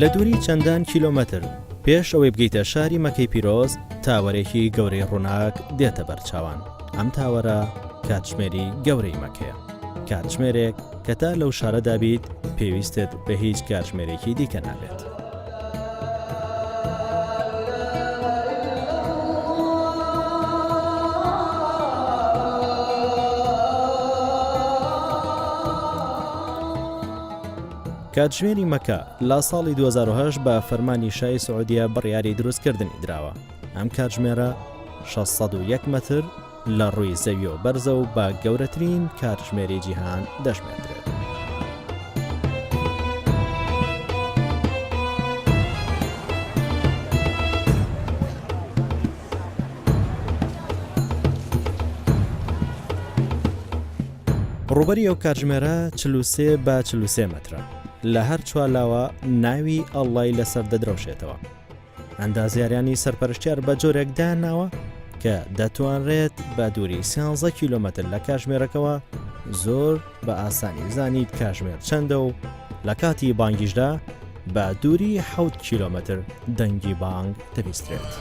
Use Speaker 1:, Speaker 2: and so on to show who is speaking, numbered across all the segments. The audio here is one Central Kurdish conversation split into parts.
Speaker 1: لە دووری چەندان کیلۆمەتر پێش ئەوەی بگەیتە شاری مەکەی پیرۆز تاوەرێکی گەورەی ڕووناک دێتە بەرچاوان ئەم تاوەرە کاتژمێری گەورەی مەکەیە کاتژمێرێک کە تا لەو شارەدا بیت پێویستت بە هیچ کاتژمێرێکی دیکە نابێت. کاتژمێری مەکە لە ساڵی 2008 بە فەرمانی شای سعودیە بڕیاری دروستکردنی دراوە. ئەم کاتژمێرە 601 مەتر لە ڕووی زەویەوە بەرزە و بە گەورەترین کاتژمێری جیهان دەژمێردرێت. ڕووبەری ئەو کاتژمێرە 43 بە 43 مەترە لە هەر چوارلاوە ناوی ئەڵڵای لەسەر دەدرەوشێتەوە. ئەندازیارانی سەرپەرشتیار بە جۆرێک دایانناوە کە دەتوانرێت بە دووری سیانزە کیلۆمەتر لە کاژمێرەکەوە زۆر بە ئاسانی بزانیت کاژمێر چەندە و لە کاتی بانگیشدا بە دووری حەوت کیلۆمەتر دەنگی بانگ دەبیسترێت.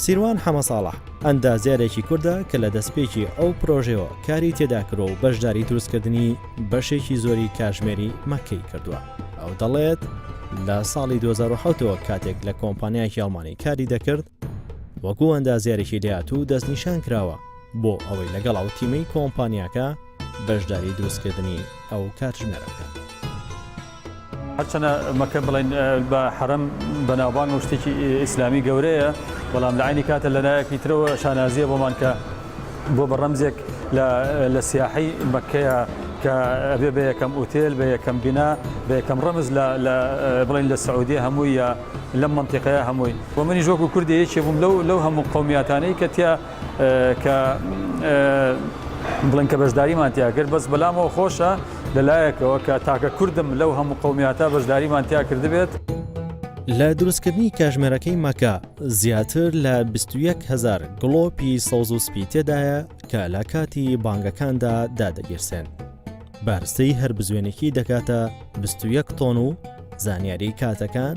Speaker 1: سیروان حەمەساڵح، ئەندازیارێکی کوردە کە لە دەستپێکی ئەو پرۆژەیەوە کاری تێدا کردووە و بەشداری دروستکردنی بەشێکی زۆری کاژمێری مەککەی کردووە. ئەو دەڵێت، لە ساڵی 2007 ەوە کاتێک لە کۆمپانیایەکی ئەڵمانی کاری دەکرد، وەکو ئەندازیارێکی لێهاتوو دەستنیشان کراوە بۆ ئەوەی لەگەڵ ئەو تیمەی کۆمپانیاکە بەشداری دروستکردنی ئەو کاتژمێرە بکات.
Speaker 2: هەرچەنە مەکە بڵێن بە حەرەم بەناوبانگە و شتێکی ئیسلامی گەورەیە، بەڵام لە عەینی کاتە لە لایەکی ترەوە شانازییە بۆمان کە بۆ بە ڕەمزێک لە لە سیاحەی مەککەیە کە ئەبێ بە یەکەم ئوتێل، بە یەکەم بینا، بە یەکەم ڕەمز لە لە بڵێن لە سعودیە هەمووی یا لەم مەنتیقەیە هەمووی. و منیش وەکوو کوردێ یەکێ بووم لەو لەو هەموو قەومیاتانەی کە تیا کە بڵێن کە بەشداریمان تیا کرد بەس بەلامەوە خۆشە لە لایەکەوە کە تاکە کوردم لەو هەموو قەومیاتە بەشداریمان تیا کردبێت.
Speaker 1: لە دروستکردنی کاژمێرەکەی مەکە زیاتر لە 21 هەزار گڵۆپی سەوز و سپی تێدایە کە لە کاتی بانگەکاندا دادەگیرسێن. بارستەی هەر بزوێنێکی دەکاتە 21 تۆن و زانیاری کاتەکان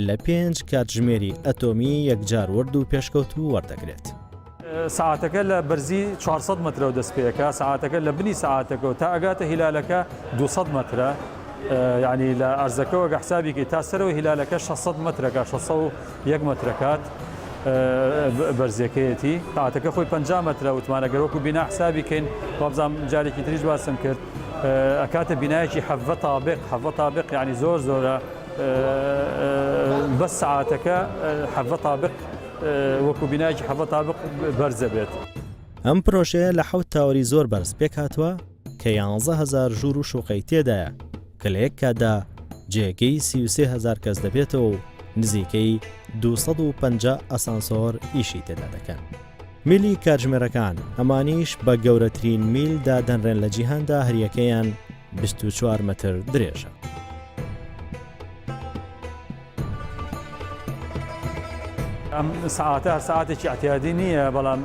Speaker 1: لە پێنج کاتژمێری ئەتۆمی یەکجار ورد و پێشکەوتوو وەردەگرێت.
Speaker 2: سەعاتەکە لە بەرزی 400 مەترەوە دەست پێکا، سەعاتەکە لە بنی سەعاتەکەوە تا ئەگاتە هیلالەکە 200 مەترە، یانی لە ئەرزەکەوە گە حسابی کەی تا سەرەوە هیلالەکە 600 مەترەکە، 601 مەترەکات بەرزیەکەیەتی. سەعاتەکە خۆی 50 مەترە وتمان ئەگەر وەکو بینا حسابی کەین وابزانم جارێکی تریش باسم کرد ئەکاتە بینایەکی حەڤە تابق، حەڤە تابق یانی زۆر زۆرە بەس سەعاتەکە حەڤە تابق وەکو بینایەکی حەڤە تابق بەرزە بێت.
Speaker 1: ئەم پرۆژەیە لە حەوت تاوەری زۆر بەرز پێکهاتووە کە یانزە هەزار ژوور و شوقەی تێدایە کە لە یەک کاتدا جێگەی 33 هەزار کەس دەبێتەوە و نزیکەی 250 ئەسانسۆر ئیشی تێدا دەکەن. میلی کاتژمێرەکان، ئەمانیش بە گەورەترین میل دادەنرێن لە جیهاندا هەریەکەیان 24 مەتر درێژە.
Speaker 2: ئەم سەعاتە هەر سەعاتێکی ئەعتیادی نییە، بەڵام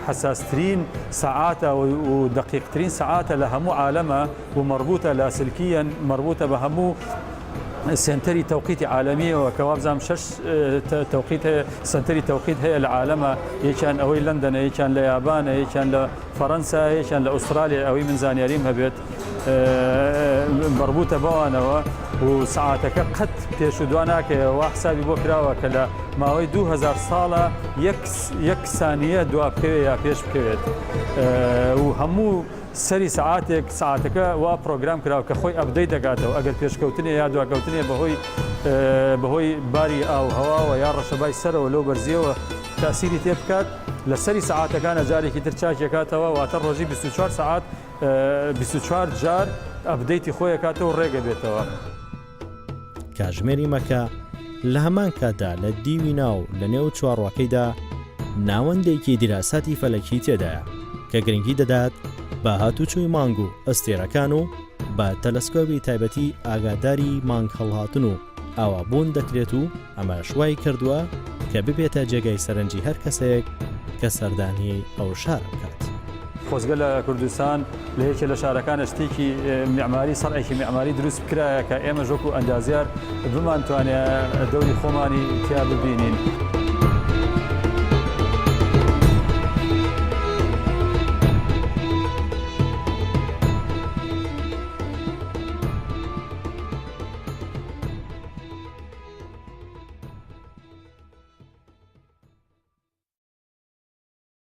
Speaker 2: حەساسترین سەعاتە و دەقیقترین سەعاتە لە هەموو عالەمە و مەڕبووتە لاسلکییەن مەڕبووتە بە هەموو سێنتەری تەوقیتی عالەمیەوە کە وابزانم شەش تەوقیت هەیە سەنتەری تەوقیت هەیە لە عالەمە یەکیان ئەوەی لەندەنە یەکیان لە یابانە یەکیان لە فەرەنسا یەکیان لە ئوسترالیا ئەوەی من زانیاریم هەبێت مەڕبووتە بەوانەوە و سەعاتەکە قەت پێش و دوا ناکەیەوە وا حسابی بۆ کراوە کە لە ماوەی 2000 ساڵە یەک سانیە دوا بکەوێت یا پێش بکەوێت و هەموو سەری سەعاتێک سەعاتەکە وا پرۆگرام کراوە کە خۆی update دەکاتەوە ئەگەر پێشکەوتنێ یا دواکەوتنێ بەهۆی بەهۆی باری ئاو هەواوە یا ڕەشەبای سەرەوە لەو بەرزیەوە تاسیری تێ بکات لە سەری سەعاتەکانە جارێکی تر چاکێکاتەوە واتە ڕۆژی 24 سەعات 24 جار update ی خۆی ئەکاتەوە و ڕێک ئەبێتەوە.
Speaker 1: کاتژمێری مەکە لە هەمان کاتدا لە دیوی ناو لە نێو چوارڕاکەیدا ناوەندێکی دیراساتی فەلەکی تێدایە کە گرنگی دەدات بە هاتوچۆی مانگ و ئەستێرەکان و بە تەلەسکۆبی تایبەتی ئاگاداری مانگ هەڵهاتن و. ئاوابوون دەکرێت و ئەمەش وای کردووە کە ببێتە جێگای سەرنجی هەر کەسێک کە سەردانی ئەو شارە بکات.
Speaker 2: خۆزگە لە کوردستان لە یەکێ لە شارەکانە شتێکی میعماری سەرعێکی میعماری دروست بکرایە کە ئێمەش وەکو ئەندازیار بمانتوانێ دەوری خۆمانی تیا ببینین.